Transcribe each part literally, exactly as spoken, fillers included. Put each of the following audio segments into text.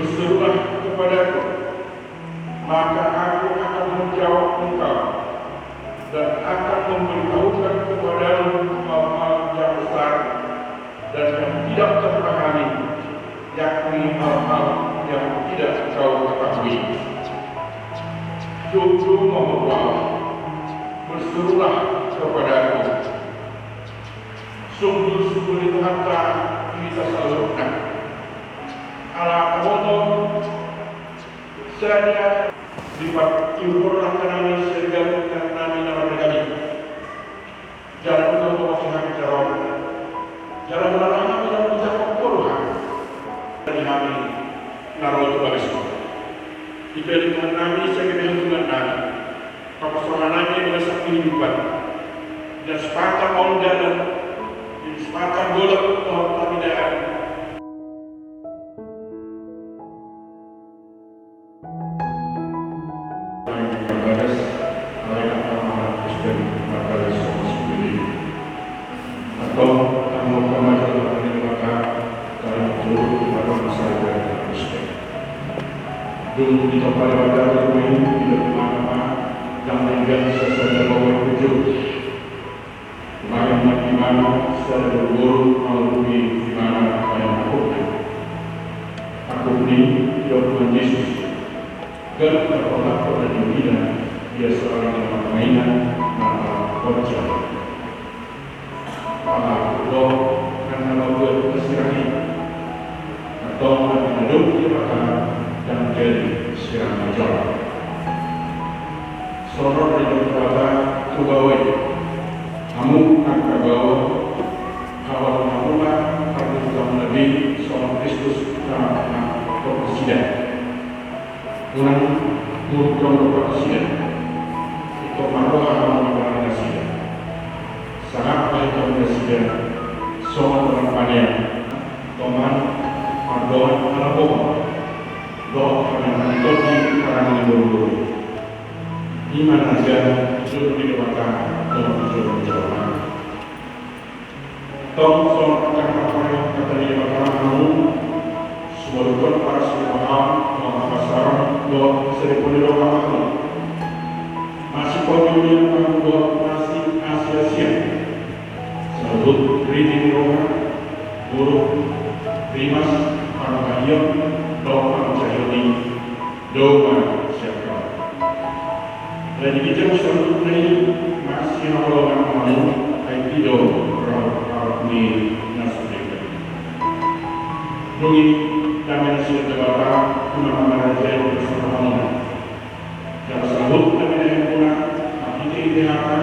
Berserulah kepadaku, maka Aku akan menjawab engkau, dan akan memberitahukan kepadamu hal-hal yang besar dan yang tidak terpahami, yakni hal-hal yang tidak engkau ketahui. Jumjum ma ho tu Ahu, berserulah kepadaku. Sungkun-sungkun ni Tuhanta di hita saluhutna. Ala taboto sada lipat iuhorna hami sian ganup inanami na marga i. Jala nunga mangihami jarom. Jala mula hami na mengucapkan poloha dari hami na ro tu bagas on. Diberi Tuhan nami sebagai Tuhan nami. Papasoranami dengan sakti lipat. Dan sepatang on dalam, dan sepatang golok Tuhan kami dalam. Bagas, alai angka amanat Kristen marga Somas Putih. Antong, anggo angka maja laparan ni Debata, saling turut di padang masyarakat Kristen. Dung ditompa Debata rumah ini, tidak kemana-mana, dan tinggal sesuai dengan waktu. Main mati mano sada boru-boru mangurupi di mana main akupna. Akup ni didok Tuhan Jesus. Gak terkotak kota di dunia, dia seorang yang bermainan, maka bocah. Pala lo kan nama buat kesirang ini. Antong na pinadok Debata ndang jadi sirang ni jolma. Songon na nidok Debata tu baoa i. Hamu angka baoa, haholonganmuna pargogoi hamu na be songon Kristus na manghorhon nasida. Unang muruk hamu dohot nasida. Ingkon marroha hamu mangalehon nasida. Sangap ma hamu nasida songon dongan panean. Tongon mardongan halambohon dohot hamonangan tondi di harangan ni boru-boru. I ma na gabe joro ni Debata dohot joro ni jolma. Antong songon angka na parhata ni Debata ma hamu, sumodom parsaripeon dohot hasaroan dohot hasaripeon ni roha ma hamu. Masipaunjulian ma hamu dohot masiasian. Saluhut ridi ni roha, buruk, rimas, panggabean, dohot pangunjulian i, dao ma sian Tuhan. Alai di ginjang saluhutna i, masihaholongan ma hamu, ai i do roha ni na so deban. Dung i, dame na sian Debata, na mangarajai di tengah-tengahmuna. Jala saluhut na binahenmuna, marhite-hite hata,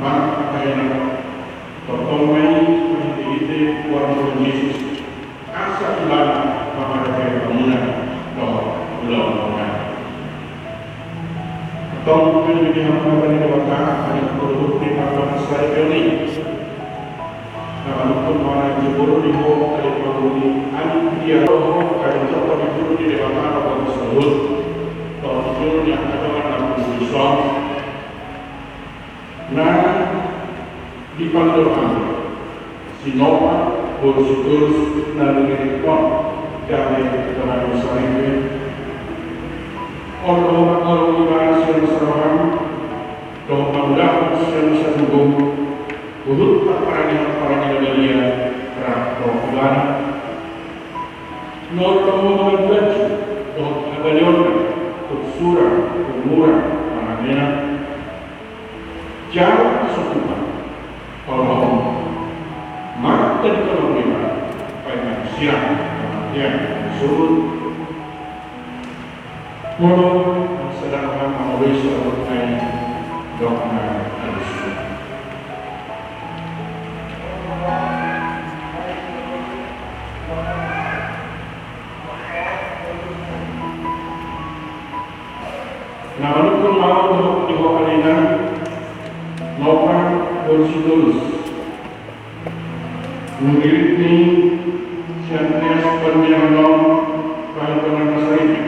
manang hata na tongtong ma i, marhite-hite goar ni Tuhan Jesus. Asa Ibana mangarajai hamuna dohot ulaonmuna. Antong mangihut hamu hata ni Debata, asa saluhut ni parpangalaho saripeon i. Na manungkun ma na jumolo di ho, asa pangoli, asa dia ho, asa jumolo di jumolo di Debata, na pasahat. Dohot jumolo ni angka dongan na pungu dison. Na di pandohan si Nopa boru si Tulus na nunga dihot gabe dongan ni saripeon. On do mangoloi ibana sian na saroha, dohot mangulahon sian na sagugu, huhut parparange-parparange na badia rap dohot ibana. Nol do manganju-anju dohot habalionna, tu sura, tu mura, manang mena. Jala songon i ma paulahon, martadi tolong ni Debata, paima sirang hamatean na surut. Molo sada roham mangoloi saluhut na i, dok na alusi. Na manungkun ma ahu dohot di ho ale na, Nopa boru si Tulus. Manggirit ni sian Tias pandiangan on, bahen dongan na saripeon.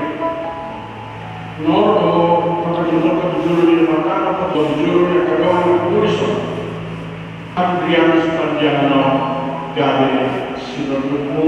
Nol do ho, mangkajongjong tu jolo ni Debata, dohot tu jolo ni angka dongan na pungu dison. Andrianus pandiangan on, gabe sinondukmu.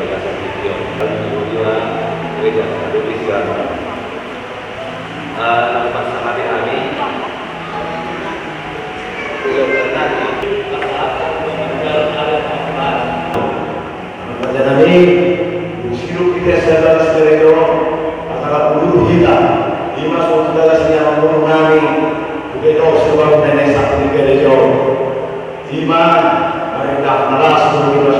Gereja Santition, Gereja Katolik Kristian. Eh, na pasangapi hami. Raja nami, dung sidung hita sian bagas gereja on, antara ulu hita, ima songon bagas ni amangboru nami, Bupeno Sebaru Nene Sakti di gereja on. Ima, marindang na las, bagi mas.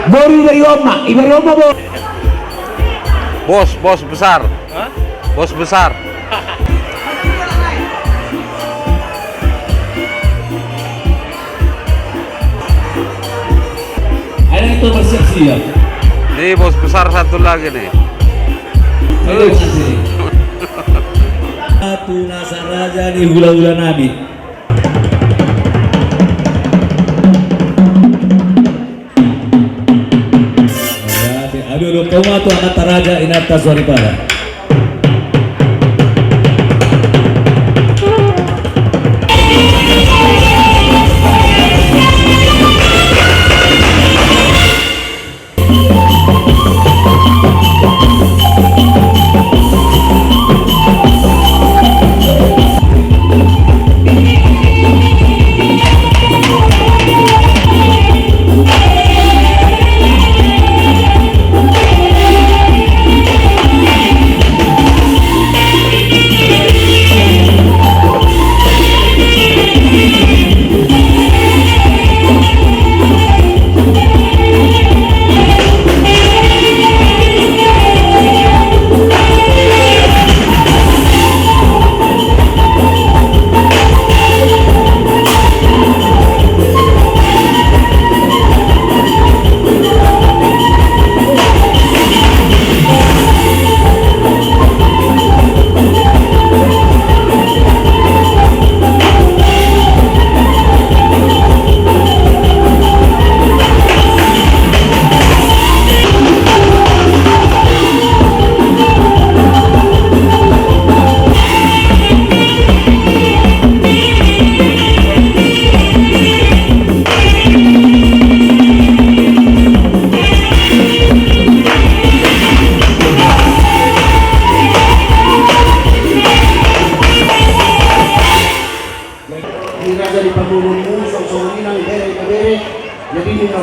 Boru, ibari on ma, ibari on ma, boru. Bos, bos besar. Hah? Bos besar. Ayo, kita bersiap-siap. Ini bos besar satu lagi nih. Ayo, sini. Satu nasa raja ni hula-hula nami. Aduh, aduh, kau mah tu angkat raja, inanta suari pada.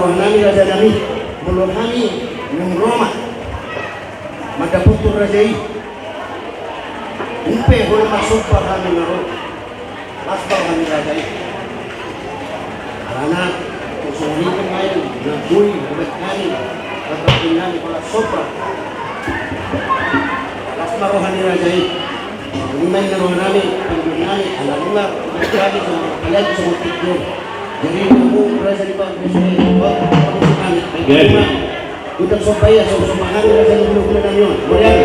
Rohanami rajanami, molo hami naung ro ma mandapothon raja i, umpe holan marsomba hami ma ro. Las ma roha ni raja i. Alana songon i pe ma i na boi dibahen hami, na boi hami holan somba. Las ma roha ni raja i. Songon i ma inna rohanami, panggilan nami, ala nunga dibahen hami songon apalagi songon tingki on. Jadi, namu raja di bawah Jadi. Ucap somba ia, so-, somba hami raja ni hulahula nami on. Mauliate.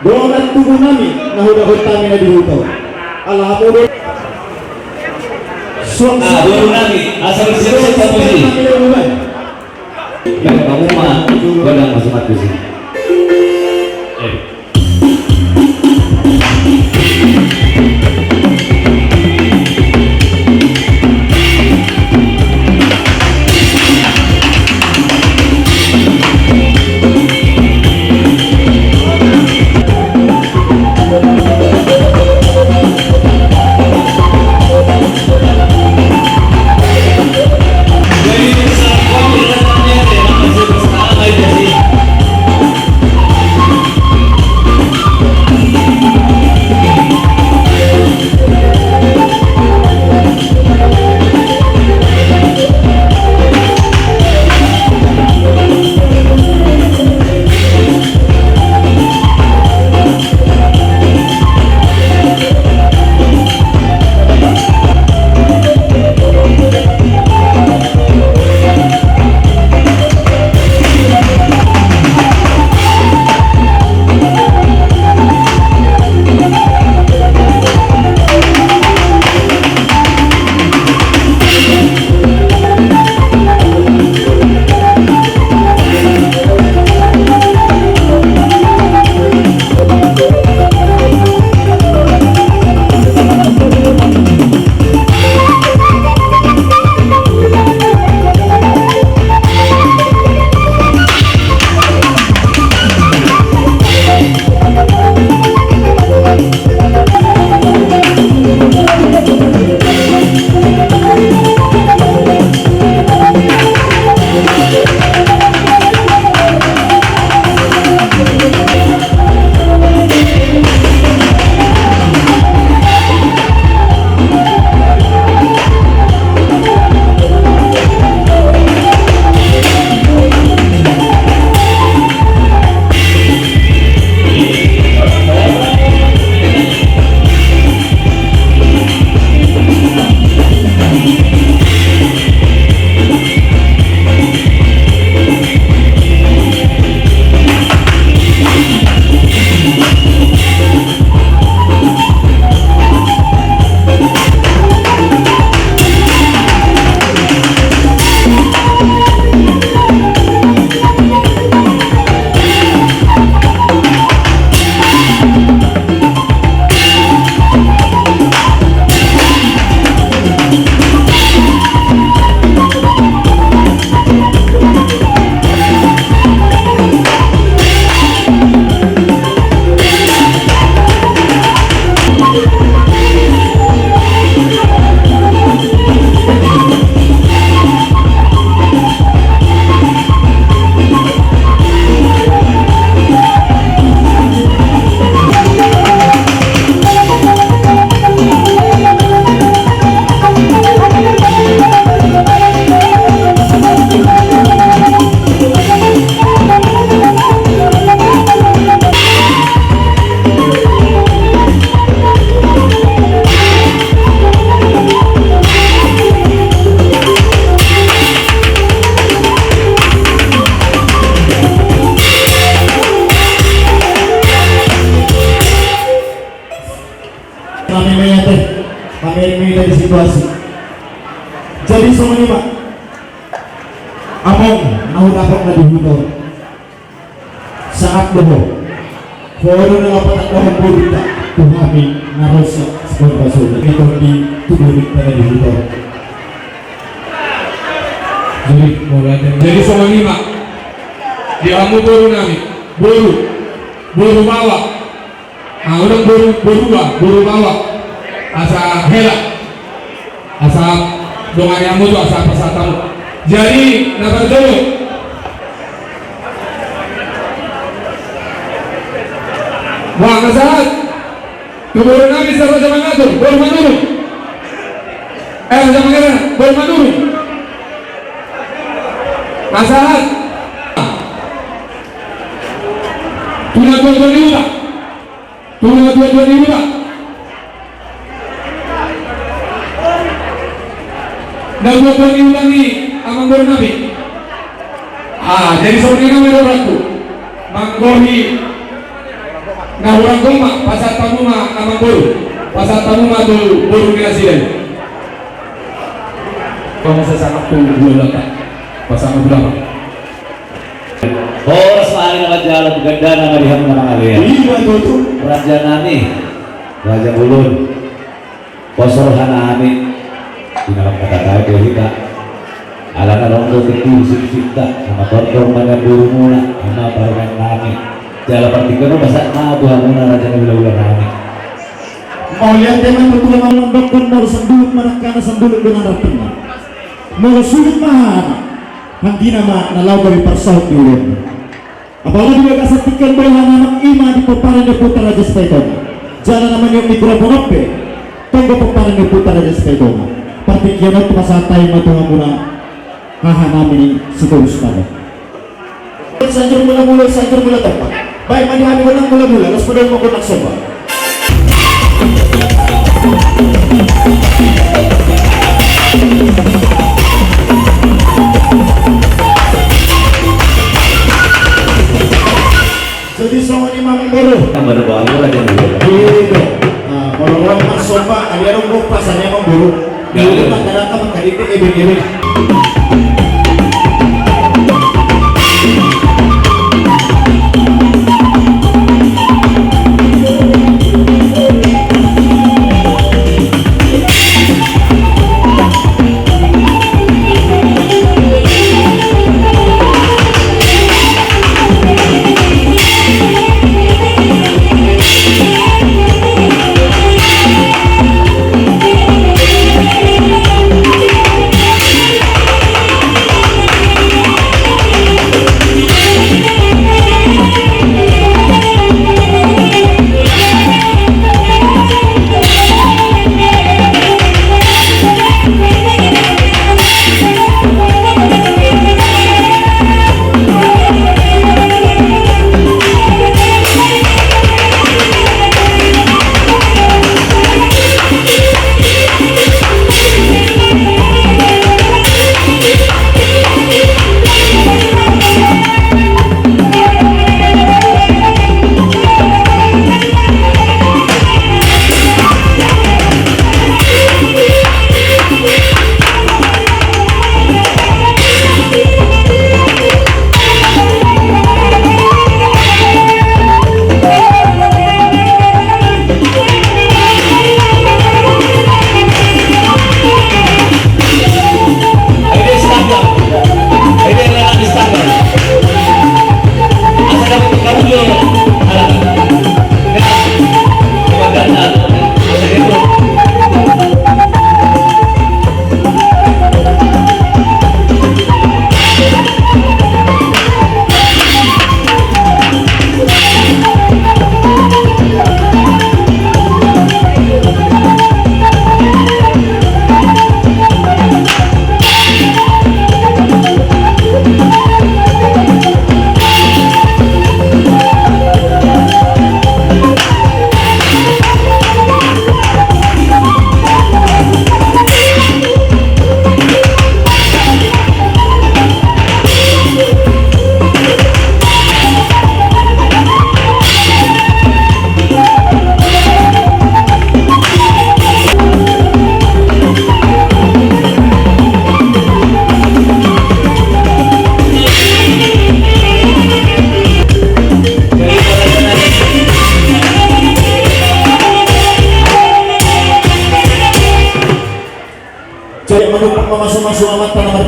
Dongan tubu nami, na hudahon hami na di huta on. Ala hamu do. Suang Ah, suang. Dongan nami, asa bersiap-siap, Pak Puji. Nami na di huta on. Yang kamu mah, gua udah masuk mati sih. Eh. Situasi. Jadi songon i ma. Amang, na hudapot na di huta on. Sahat do ho. Ho do na lapatak dohot borunta tu hami na ro sian Sikola Basona. Di tondi tu borunta na di huta on. Jadi, mulai dari, jadi songon i ma. Di hamu boru nami. Boru. Boru baoa. Ah, unang boru, boru baoa, boru baoa. Asa hela. Asa dongani hamu tu asa pasahat hamu. Jadi, na parjolo. Wah, na sahat. Tu boru nami, Raja Manurung, boru Manurung. Eh, Raja Manurung, boru Manurung. Na sahat. Tu natuatua ni huta. Tu natuatua ni huta. Natuatua ni huta ni amangboru nami. Ah, jadi songon i ma dohononku. Manggohi na hurang gok ma, pasahat hamu ma amangboru. Pasahat hamu ma tu boru ni nasida i. Pasahat hamu tu boru ni nasida i. Pasahat hamu tu boru ni nasida i. Horas ma hami na manjalo, gandana ma di hamu na mangalean. Ima tutu. Raja nami, raja bolon. Pos roha nami. Di na mangkatai do hita. Alana ro do tingki sipsipta, na mandok ma na borumuna, ima parumaen nami. Jala partingkian on pasahat ma tu hamuna raja ni hulahula nami. Mauliate ma tu Tuhan, mandokkon molo sanduluk ma nangkana, sanduluk do na rap ninna. Molo sulut ma hahana, anggina ma na laho gabe parsahut di ulaonna. Apala di bagasan tingki on boha na nang ima di pomparan ni ompunta Raja Sitaitonga. Jala na maniop mikrofon on pe tonggo pomparan ni ompunta Raja Sitaitonga. Partingkian on pasahat hami ma tu hamuna haha nami ni sitorus tano. Sanjur mula mula, sanjur mula tompa. Baen ma di hami, unang mula mula, laos ma dohot mangkon nang somba. Jadi songon i ma amangboru. Tambah ada baru lagi nih. Iya. Nah, molo ro marsomba, alai adong gok pasanna amangboru. Jadi mantara ka mangkadite ebeng-ebeng.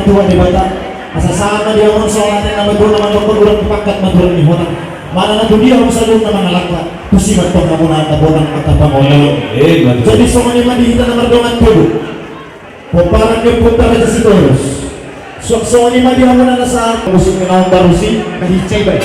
Tuhan Debata, asa sahat ma di hamu on soal atik nama Tuhan nama dokter ulang dipangkat ma Tuhan di hona. Mana na tu dia hamu sadun nama ngalangka, tusi ma Tuhan hamu na bonang angka pangomo. Jadi songon i ma di hita na mardongan tubu. Pomparan ni Ompunta Raja Sitorus. Suang songon i ma di hamu na nasa musik ni naung barusi na hicai bai.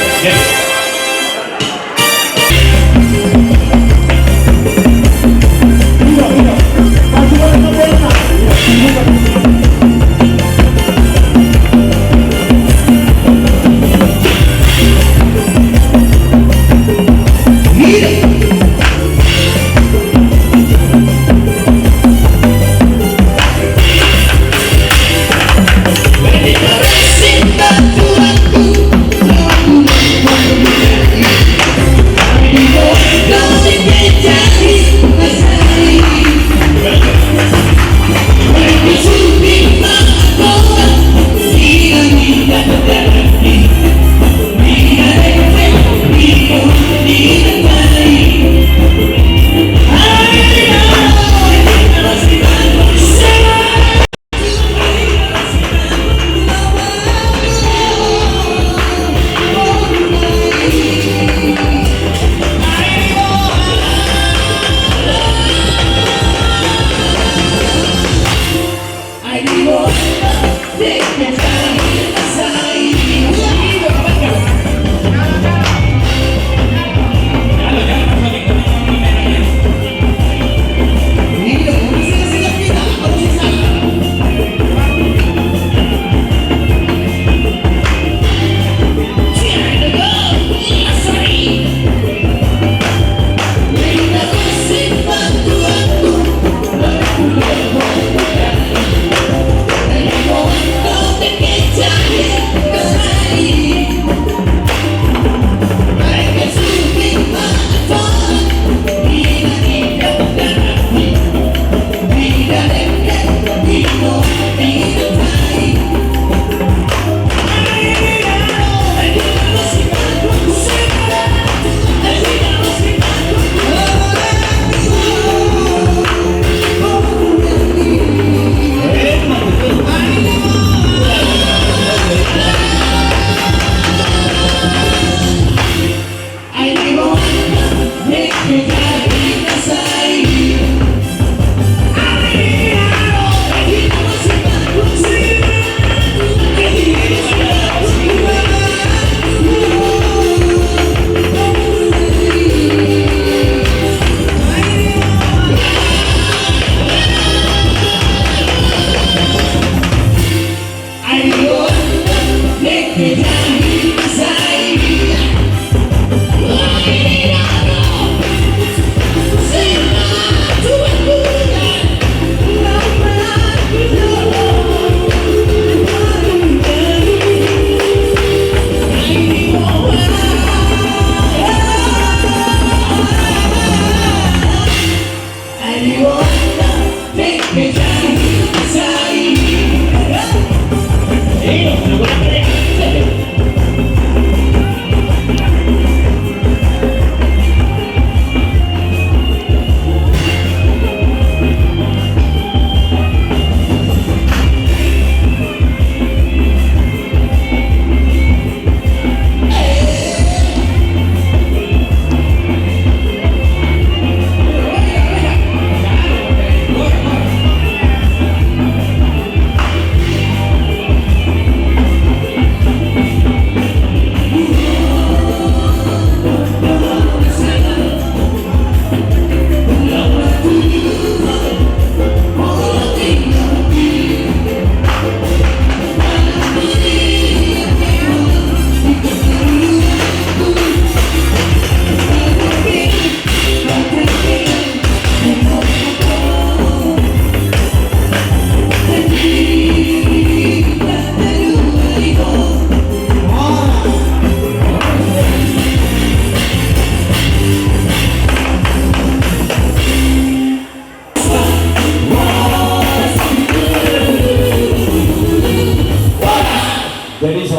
Jadi so,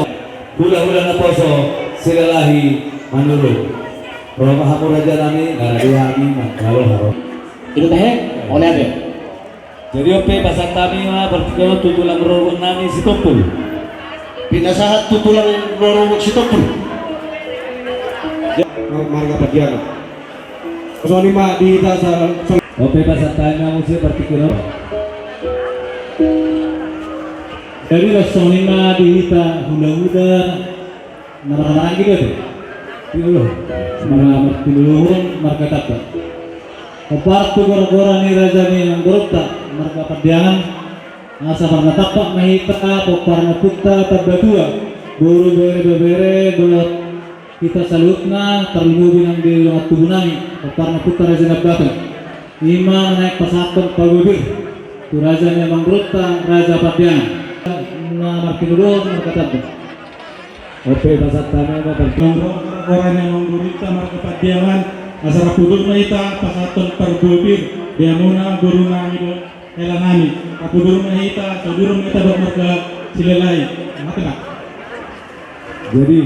hulahula naposo, silalahi manurung. Ro ma hamu raja nami, nara di hami, mangkalo haro. Itu teh, oleh apa? Jadi on pe pasahat hami ma partingkian on tu tulang rorobot nami Sitompul. Pinasahat tu tulang rorobot Sitompul. Mar-, marga Pandiangan. Songon i ma di hita sa-, sa- On pe pasahat hami ma muse partingkian on. Jadi songon i ma di hita hula-hula na marhahamaranggi do ate. Iyo, marhahamaranggi do, marhahamaranggi do. Pomparan tu gora-gora ni raja ni amangborunta marga Pandiangan. Asa marnatampak ma hita, pomparan ni ompunta Tambatua, boru, bere, ibebere dohot hita saluhutna, tarlumobi nang di dongan tubu nami, pomparan ni ompunta Raja Nababan. I ma na naeng pasahathon parbue pir tu raja ni amangborunta Raja Pandiangan. Na martinodohon marhahamaranggi do. On pe pasahat hami ma partingkian on. Gora-gora ni amangborunta marga Pandiangan, asa rap udur ma hita pasahathon parbue pir di hamuna boru nami dohot hela nami. Rap udur ma hita, sai udur ma hita dohot marga Silalahi. Mate ma. Jadi